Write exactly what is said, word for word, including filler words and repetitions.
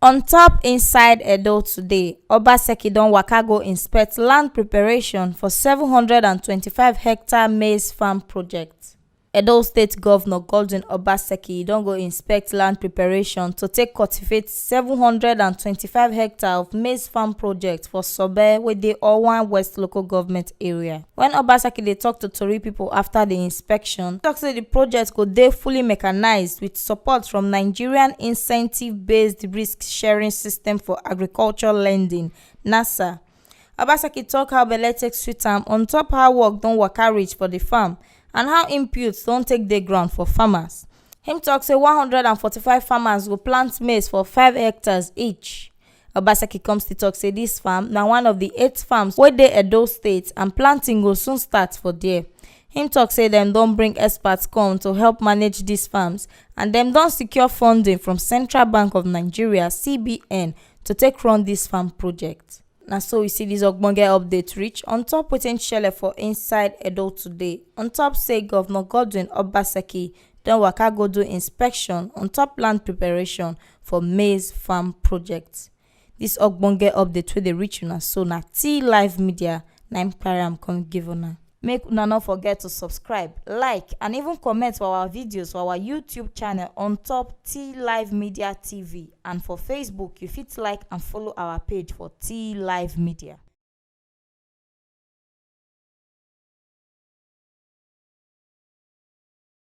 On top inside Edo today, Obaseki don waka go inspect land preparation for seven hundred and twenty-five hectare maize farm project. Edo State Governor Godwin Obaseki don go inspect land preparation to take cultivate seven hundred and twenty-five hectare of maize farm project for Sobe wey dey Owan West Local Government Area. When Obaseki dey talk to tori people after the inspection, talk say the project go dey fully mechanized with support from Nigerian Incentive-Based Risk Sharing System for Agriculture Lending, NASA. Obaseki talk how belle take sweet am on top how work don waka reach for the farm and how inputs don take dey ground for farmers. Him talk say one hundred and forty-five farmers go plant maize for five hectares each. Obaseki come still talk say this farm na one of the eight farms wey dey Edo State and planting go soon start for there. Him talk say dem don bring experts come to help manage these farms and dem don secure funding from Central Bank of Nigeria, C B N, to take run this farm project. Na so we see this ogbonge update reach on top wetin shele for inside Edo today. On top say Governor Godwin Obaseki don waka go do inspection on top land preparation for maize farm project. This ogbonge update wey dey reach una so na T Live Media na im carry am come give una. Make una no forget to subscribe, like and even comment for our videos for our YouTube channel on top T Live Media T V, and for Facebook you fit like and follow our page for T Live Media.